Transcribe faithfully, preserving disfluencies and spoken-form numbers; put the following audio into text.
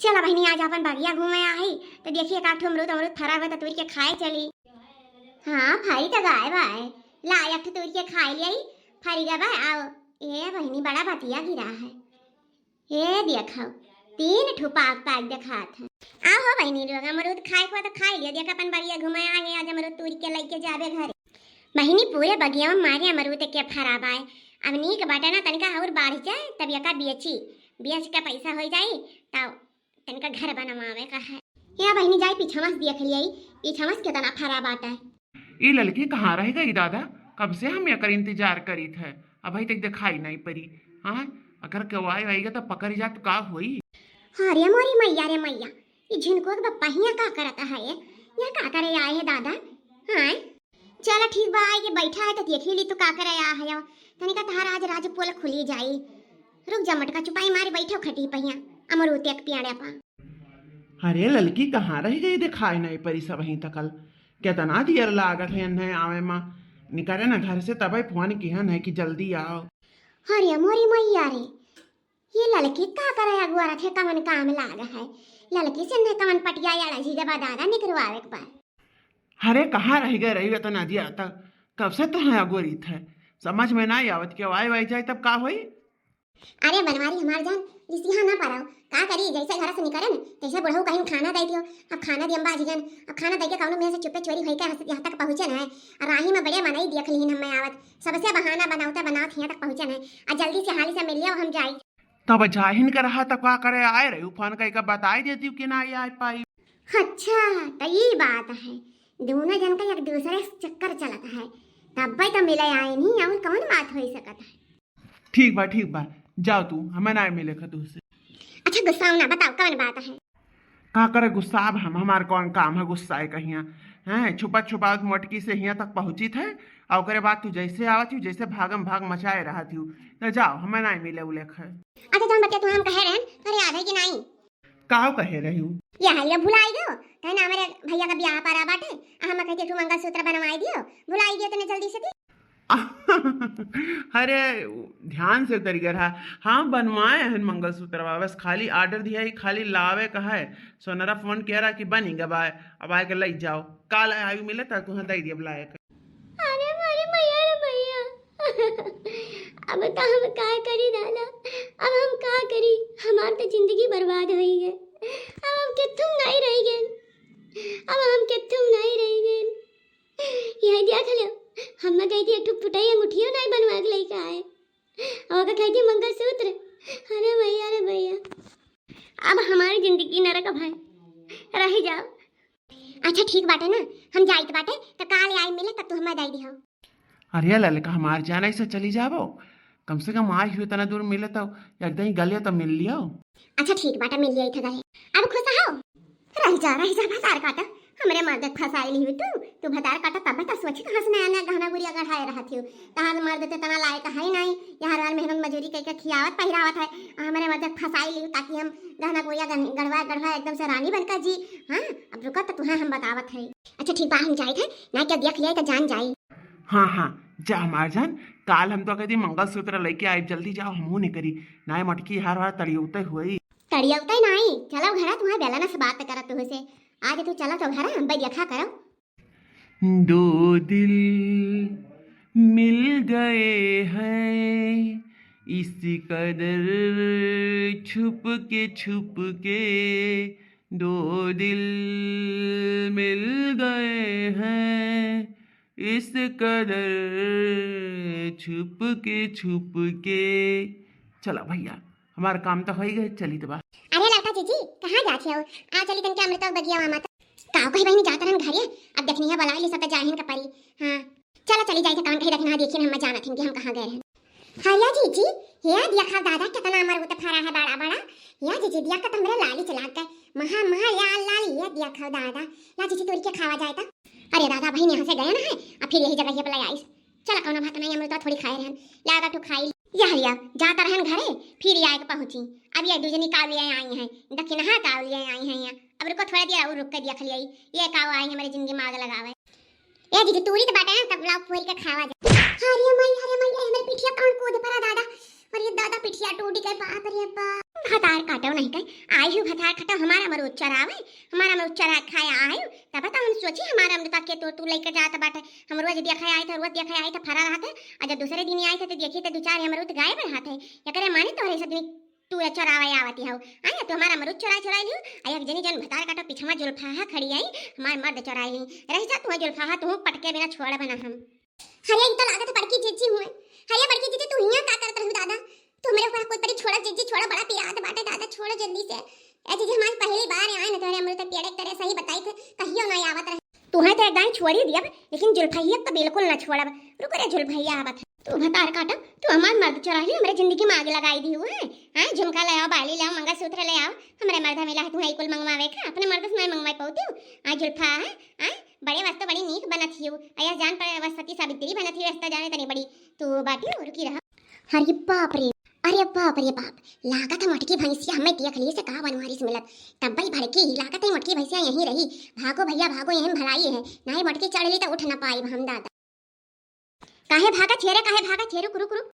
चला बहिनी, आज अपन बगिया घूमे आई, तो देखिए एक आठ ठो अमरूद, अमरूद फरा हुआ तो तोड़ के खाए चली। हाँ, फरी तो गाय बाय, ला एक ठो तोड़ के खाए ले आई, फरी गा बाय। आओ, ए बहिनी, बड़ा बतिया गिरा है। ए देखो, तीन ठो पाक पाक देखात है। आओ हो बहिनी लोग, अमरूद खाए को तो खाए लियो। देख अपन बगिया घूमे आ गए, आज अमरूद तोड़ के लेके जाबे घरे। बहिनी, पूरे बगिया में मारे अमरूद के फरा बाय। अब नीक बाटे ना, तनिका और बढ़ जाए, तब एका बेची, बेच के पैसा हो जाई, तब तनिका घर बनवावे का है। या बहिनी, जाई पीछावा से देख लियाई, पीछावा से केतना फरा बाटे। ई ललकी कहाँ रह गई दादा? कब से हम एकर इंतजार करीत है, अबही तक देखाई नहीं परी। हाँ, अगर केहू आए आइगा तो पकड़ जा तो का होई? अरे मोरी मैया रे मैया, ई झिनको के बप्पा हियाँ का करत है? यहाँ का करे आए है दादा? हाँ, चला ठीक बा, आए के बैठा है तो देखी ली तू का करे आ है। तनिका तहार आज राज पोल खुली जाई। रुक जा मटका, चुपाई मारे बैठो खटी पहिया, अमरूद एक पेड़े पा। अरे ललकी, कहाँ रह गई? देखाई नहीं परी सबही तकल। केतना देर लागत है इन्हें आवे मा। निकरे ना घर से, तबे फोन किहन है कि जल्दी आओ। अरे मोरी मैया रे, ये ललकी का करे अगुआरत है, कवन काम लाग है? ललकी से इन्हें कवन पटिया अड़जी के बा दादा निकरवावे के बा। अरे कहाँ रह गए रही इतना देर तक? कब से तो है अगुआरित है, समझ में ना आवत। के वाई वाई जाए तब का होई? अरे बनवारी हमार जान, रिसिहा ना पाराओ, का करी, जैसे घर से निकरे न, तैसे बुढ़ऊ कहीं खाना दे दियो। अब खाना दियम बाजी जान, अब खाना दे के कौनो मेर से चुप्पे चोरी होई के यहाँ तक पहुँचे न है। और राही में बड़े मनई देख लिहिन हमें आवत, सबसे बहाना बनावते बनावत यहाँ तक पहुँचे न है। आ जल्दी से हाली से मिल लियो, हम जाई। तब जाहिन के रहा तब का करे आए रही, फोन कई का बताई देती कि ना आए पाई। अच्छा, तो ये बात है, दोनों जन का एक दूसरे से चक्कर चलत है, तब तो मिले आए नहीं, और कौन बात हो सकत है? ठीक बा, ठीक बा, जाओ तू, हमें ना मिले खा तुझसे। अच्छा गुस्साओ ना, बताओ कौन बात है? का करे गुस्सा, अब हम, हमार कौन काम है गुस्साए कहिया? हैं, छुपत छुपात मोटकी से हियाँ तक पहुँचित है, और ओकरे बाद तू जैसे आवत ही, जैसे भागम भाग मचाए रहत ही, तो जाओ, हमें ना मिले उलेख है। अच्छा जौन बतिया तू हम कहे रहन, तोरे याद है कि नहीं? काव कहे रही हूँ? ये हालिया भुलाई गयो, कहे ना हमारे भैया का ब्याह परा बाटे, आ हम कहते तू मंगलसूत्र बनवाई दियो, भुलाई गयो तने जल्दी से दी। अरे, ध्यान से तरीका रहा। हाँ, बनवाए हन मंगलसूत्रवा, बस खाली order दिया ही, खाली लावे का है। सोनरा फोन किया रहा कि बनी गबाए, अब आए के लई जाओ, काल आयु मिले ता तुहाँ दई दिया बुलाए के। अरे मारे मैया रे मैया, अब तो हम का करी दादा, अब हम का करी, हमार तो जिंदगी बर्बाद होई गए, अब हम कित्थुम नहीं रह गए, अब हम कित्थुम नहीं रह गए। यही देख लो, हम गई थी एक ठो फुटाई अंगूठियो नहीं बनवा के लेके आए। और का कह दिया मंगलसूत्र। अरे भैया, अरे भैया, अब हमारी जिंदगी नरक भाई, रह जाओ। अच्छा ठीक बाटे ना, हम जाइत बाटे, तो काल आई मिले तब तू हमें दे दिहो। अरे ललका, हमार जान ऐसे चली जाबो, कम से कम आई हुए तना दूर मिले तो एक दिन गलिया तो मिल लियो। अच्छा ठीक बाटे, मिल लिया इथे गले। अब खुश हो? रह जा, रह जा, भतार काटा। हमरे मर्द के फंसाई ली तू, तू भतार काटा तब तो सोच कहाँ से नया नया गहना गुड़िया गढ़ाए रहत हो। तहार मर्द ते तना लायक है नहीं, यहाँ रहन मेहनत मजूरी करके खियावत पहिरावत है, आ हमरे मर्द के फंसाई ली ताकि हम गहना गुड़िया गढ़-, गढ़वा गढ़वा एकदम से रानी बनकर जी। हाँ, अब रुको तो तुम्हें हम बतावत है। अच्छा ठीक बा, हम जाइत है, ना क्या देख लिया तो जान जाई। हाँ हाँ, जा हमार जान, काल हम तो कहती मंगलसूत्र लेके आई, जल्दी जाओ, हमहू नहीं करी, ना मटकी हार वार तड़ियौते हुई। तड़ियौते नहीं, चलो घरा, तुम्हारे बेला ना से बात करत तुहसे। आज तू चला तो घरा, हम देखा करो। दो दिल मिल गए हैं इस कदर छुप के छुप के, दो दिल मिल गए हैं इस कदर छुप के छुप के। चला भैया, हमार काम तो होई गए, चली तो बा। अरे लड़का जीजी, कहाँ जात हो? आ चली तनके अमृता बगिया मामा तो। का कही बहिनी, जात रहन घरे, अब देखनी है बुला ली सब तो जाहिन का परी। हाँ, चला चली जाई थे, कौन कही देखना, देखिन हम जानत हन कि हम कहाँ गए रहन। हाँ या जीजी, या देखा दादा कितना अमरूद फरा है बड़ा बड़ा। या जीजी, दिया का तो हमरे लाली चला गए, महा महा लाल लाल, या देखा दादा। ला जीजी, तोड़ के खावा जाए तो। अरे दादा, बहिन यहाँ से गए ना है, अब फिर यही जगह ये पे ले आइस। चला कौनो बात नहीं, अमरूद थोड़ी खाए रहन, ला का तू खाई। या लिया, जाता रहन घरे, फिर आए के पहुँची। अब ये दूजनी काव लिए आई हैं, दखिनहा काव लिए आई हैं यहाँ। अब रुको थोड़ा देर और रुक के देख लिया, ये काव आई हमारे जिंदगी में आग लगावे। ए दीदी, तूरी तो बाटे ना, तब लाओ फोड़ के खावा जा। अरे माई, अरे माई, ए हमरे पिठिया कौन कूद पड़ा दादा? अरे दादा, पिठिया टूट गए, बाप रे बाप। भतार काटो नहीं कहे, आई हूँ भतार काटो, हमार अमरूद चोरावे, हमार अमरूद चोरा खाए आई हूँ। तब तो हम सोची हमार अमरूद के तो तू लेके जात बाटे, हम रोज देखा आई था, रोज देखा आई था, फरा रहा था। और जब दूसरे दिन आई था तो देखी तो दो चार अमरूद गायब रहा थे। एकरे माने तोहरे सब दिन तू चोरावे आवती हौ। आय, तू हमार अमरूद चोरा चोरा लियो। आ एक जनी जन भतार काटो पीछवा जुल्फाहा खड़ी आई, हमार मर्द चोराई ली। रह जा तू जुल्फाहा, तू पटके बिना छोड़ब ना हम। अरे, ई तो लागत बड़की जिज्जी हुए। अरे बड़की जिज्जी, तू हियां का करत रहू दादा? तू हमरे ऊपर कुछ परी छोड़ा जिज्जी, छोड़ा, बड़ा पिरात बाटे दादा, छोड़ा जल्दी से। ए जिज्जी, हम आज पहली बार आए न तोहरे अमरूद पेड़े के तरह, सही बताई थे, कहियो ना आवत रहे। तू है तो एक दाई छोड़ी दियब, लेकिन जुल्फैया तो बिल्कुल ना छोड़ब। रुक रे जुल्फैया, आवत है। तू भतार काटा, तू हमार मर्द चोरा ली, हमरे जिंदगी में आग लगाई दी हुए। हाँ, झुमका ले आओ, बाली ले आओ, मंगलसूत्र ले आओ, हमरे मर्द मिला है तुम्हें कुल मंगवावे का, अपने मर्द से नहीं मंगवाई पाती हूँ। हाँ जुल्फा है, हाँ, बड़े वास्ते बड़ी नीक बनत हियो। अया जान पर बस सती सावित्री बनत हियो, ऐसा जाने तनी बड़ी तू बाटियो, रुकी रहा। अरे बाप रे, अरे बाप रे बाप, लागत है मोटकी भैंसिया हमें देख ली से कहा बनवारी से मिलत। तब भाई भड़की ही, लागत है मोटकी भैंसिया यहीं रही। भागो भैया भागो, यहीं भलाई है, नहीं मोटकी चढ़ ली तो उठ ना पाई हम दादा। काहे भागा छेरे, काहे भागा छेरे, रुक रुक रुक।